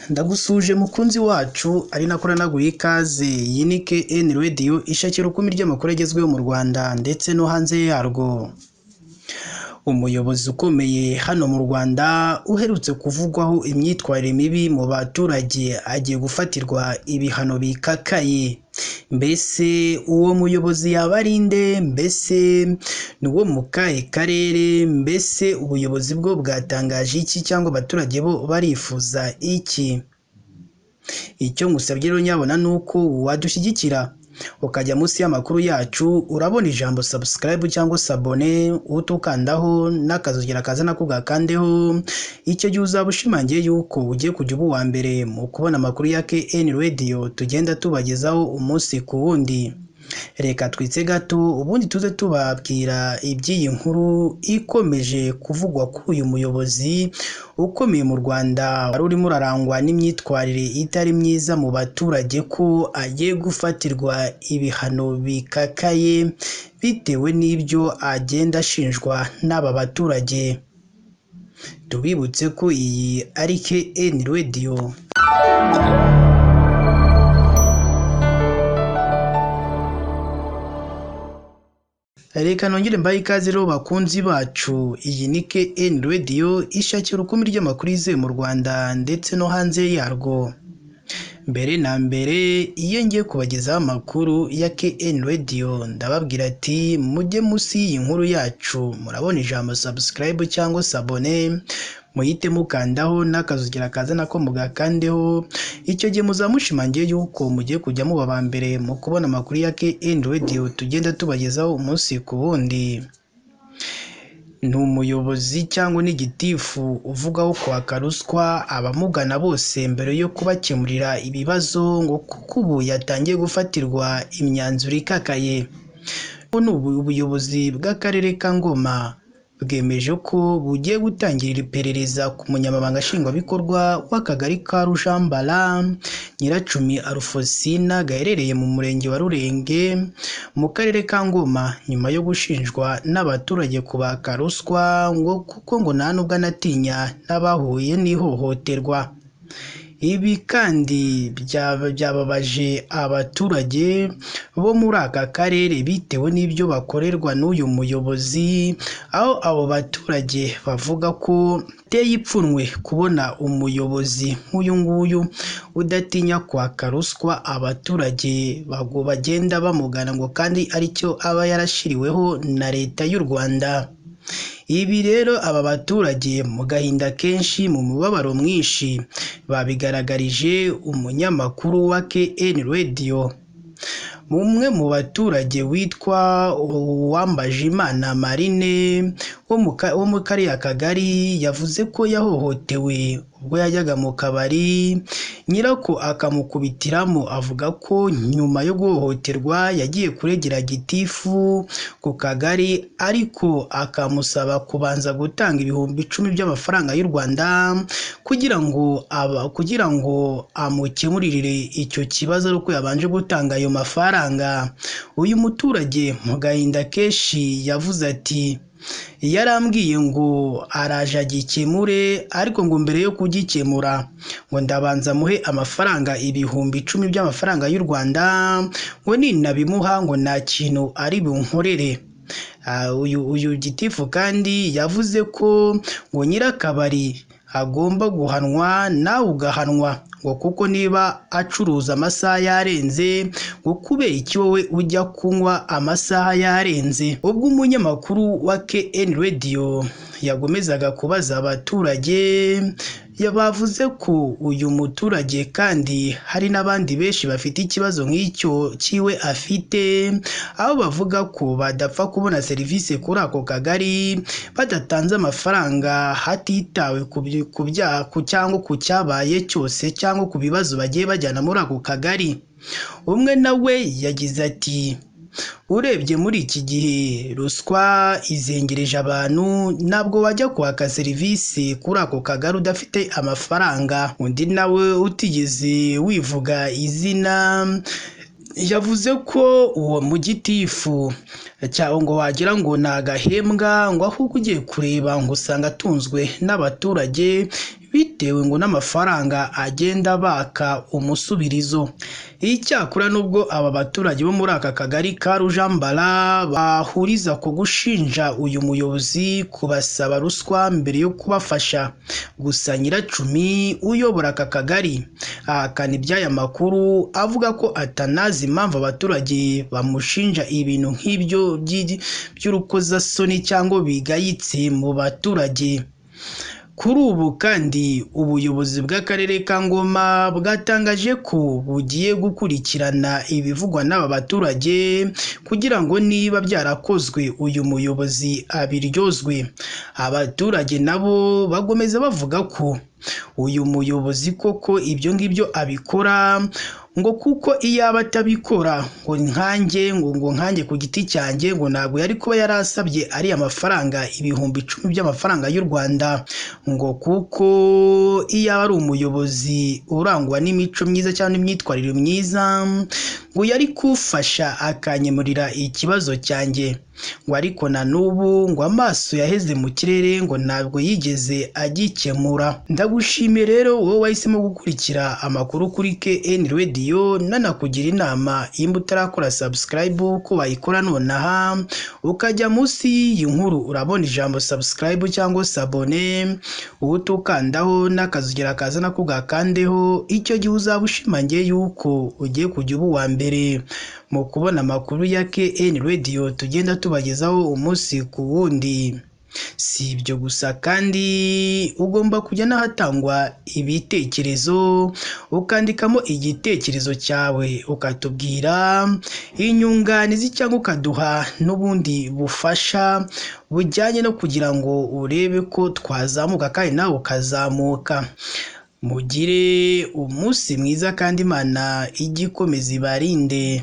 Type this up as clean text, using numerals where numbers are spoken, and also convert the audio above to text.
Ndagusuje mukunzi wacu ari nako nanaguha ikaze. Iyi ni KN Radio ishakira ukumi ry'amakuru agezweho mu Rwanda ndetse no hanze yarwo. Umuyobozi ukomeye hano mu Rwanda uherutse kuvugwaho imyitwarire mibi mu baturage agiye gufatirwa ibihano bikakaye. Mbese uwo muyobozi yaba ari nde? Mbese ni uwo mu kahe karere? Mbese ubuyobozi bwo bwatangaje iki cyangwa abaturage bo barifuza iki? Icyo ngusabye rero nyabona ni uko wadushyigikira ukajya munsi y'amakuru yacu, urabona ijambo subscribe cyangwa s'abone, utukandaho n'akazogera kaza nako gakandeho. Icyo gihe uzaba ushimangiye yuko ugiye kujya uba uwa mbere mu kubona amakuru ya KN Radio tugenda tubagezaho umunsi ku wundi. Reka twitse gato ubundi tuze tubabwira iby'iyi nkuru ikomeje kuvugwa kuri uyu muyobozi ukomeye mu Rwanda wari urimo urarangwa n'imyitwarire itari myiza mu baturage, ko agiye gufatirwa ibihano bikakaye bitewe n'ibyo agenda ashinjwa n'aba baturage. Tubibutse ko iyi ari KN Radio. Reka nongere mbahe ikaze rero bakunzi bacu. Iyi ni KN Radio ishakira ukumi ry'amakuru yizewe mu Rwanda ndetse no hanze yarwo. Mbere na mbere iyo ngiye kubagezaho amakuru ya KN Radio ndababwira ati mujye munsi y'iyi nkuru yacu murabona ijambo subscribe cyangwa s'abone, muhite mukandaho n'akazogera kaza nako mugakandeho. Icyo gihe muzamushimangiye yuko mugiye kujya muba aba mbere mu kubona amakuru ya KN Radio tugenda tubagezaho umunsi ku wundi. Ni umuyobozi cyangwa n'igitifu uvugaho kwaka ruswa abamugana bose mbere yo kubakemurira ibibazo, ngo kuko ubu yatangiye gufatirwa imyanzuro ikakaye. Ni ubuyobozi bw'akarere ka Ngoma bwemeje ko bugiye gutangira iperereza ku munyamabanga nshingwabikorwa w'akagari ka Rujambara Nyiracumi Alphonsina gaherereye mu murenge wa Rurenge mu karere ka Ngoma, nyuma yo gushinjwa n'abaturage kubaka ruswa, ngo kuko ngo nta nubwo anatinya n'abahuye n'ihohoterwa. Ibi kandi byababaje abaturage bo muri aka karere bitewe n'ibyo bakorerwa n'uyu muyobozi, aho abo baturage bavuga ko biteye ipfunwe kubona umuyobozi nk'uyu nguyu udatinya kwaka ruswa abaturage bagenda bamugana, ngo kandi aricyo aba yarashyiriweho na leta y'u Rwanda. Ibi rero aba baturage mu gahinda kenshi, mu mubabaro mwinshi, babigaragarije umunyamakuru wa KN Radio. Umwe mu baturage witwa Uwambajimana Marine wo mu kariya kagari yavuze ko yahohotewe ubwo yajyaga mu kabari nyirako akamukubitiramo. Avuga ko nyuma yo guhohoterwa yagiye kuregera gitifu ku kagari, ariko akamusaba kubanza gutanga 10,000 by'amafaranga y'u Rwanda kugira ngo amukemurire icyo kibazo, ariko yabanje gutanga ayo mafaranga. Uyu muturage mu gahinda kenshi yavuze ati yarambwiye ngo araje agikemure, ariko ngo mbere yo kugikemura ngo ndabanza muhe amafaranga 10,000 by'amafaranga y'u Rwanda, ngo ninabimuha ngo nta kintu ari bunkorere. Uyu gitifu kandi yavuze ko ngo nyirakabari agomba guhanwa nawe ugahanwa, ngo kuko niba acuruza amasaha yarenze, ngo kubera iki wowe ujya kunywa amasaha yarenze. Ubwo umunyamakuru wa KN Radio yagomezaga kubaza abaturage, bavuze ko uyu muturage kandi hari n'abandi benshi bafite ikibazo nk'icyo cyiwe afite, aho bavuga ko badapfa kubona serivisi kuri ako kagari badatanze amafaranga, hatitawe ku byaha cyangwa ku cyabaye cyose cyangwa ku bibazo bagiye bajyana muri ako kagari. Umwe nawe yagize ati urebye muri iki gihe ruswa izengereje abantu, ntabwo wajya kwaka serivisi kuri ako kagari udafite amafaranga. Undi nawe utigeze wivuga izina yavuze ko uwo mugitifu cyangwa ngo wagira ngo ni agahembwa, ngo ahubwo ugiye kureba ngo usanga atunzwe n'abaturage bitewe ngo n'amafaranga agenda baka umusubirizo. Icyakora nubwo aba baturage bo muri aka kagari ka Rujambara bahuriza ku gushinja uyu muyobozi kubasaba ruswa mbere yo kubafasha, gusa Nyiracumi uyobora aka kagari ahakana iby'aya makuru, avuga ko atanazi impamvu abaturage bamushinja ibintu nk'ibyo by'urukozasoni cyangwa bigayitse mu baturage. Kuri ubu kandi ubuyobozi bw'akarere ka Ngoma bwatangaje ko bugiye gukurikirana ibivugwa n'aba baturage kugira ngo niba byarakozwe uyu muyobozi abiryozwe. Abaturage nabo bagomeza bavuga ko uyu muyobozi koko ibyo ngibyo abikora ngo kuko iyo aba atabikora ngo nkanjye ngo nkanjye ku giti cyanjye ngo ntabwo yari kuba yarasabye ariya mafaranga 10,000 by'amafaranga y'u Rwanda, ngo kuko iyo aba ari umuyobozi urangwa n'imico myiza cyangwa n'imyitwarire myiza ngo yari kufasha akanyemurira ikibazo cyanjye, ngo ariko na n'ubu ngo amaso yaheze mu kirere ngo ntabwo yigeze agikemura. Ndagushimiye rero wowe wahisemo gukurikira amakuru kuri KN Radio, nanakugira inama nimba utarakora subscribe ko wayikora nonaha, ukajya munsi y'iyi nkuru urabona ijambo subscribe cyangwa sabone, utukandaho n'akazugera kaza nako gakandeho, icyo gihe uzaba ushimangiye yuko ugiye kujya uba uwa mbere mu kubona amakuru ya KN Radio tugenda tubagezaho umunsi ku wundi. Si ibyo gusa kandi ugomba kujya n'ahatangwa ibitekerezo ukandikamo igitekerezo cyawe, ukatubwira inyunganizi cyangwa ukaduha n'ubundi bufasha bujyanye no kugira ngo urebe ko twazamuka kandi nawe ukazamuka. Mugire umunsi mwiza kandi Imana ijye ikomeza ibarinde.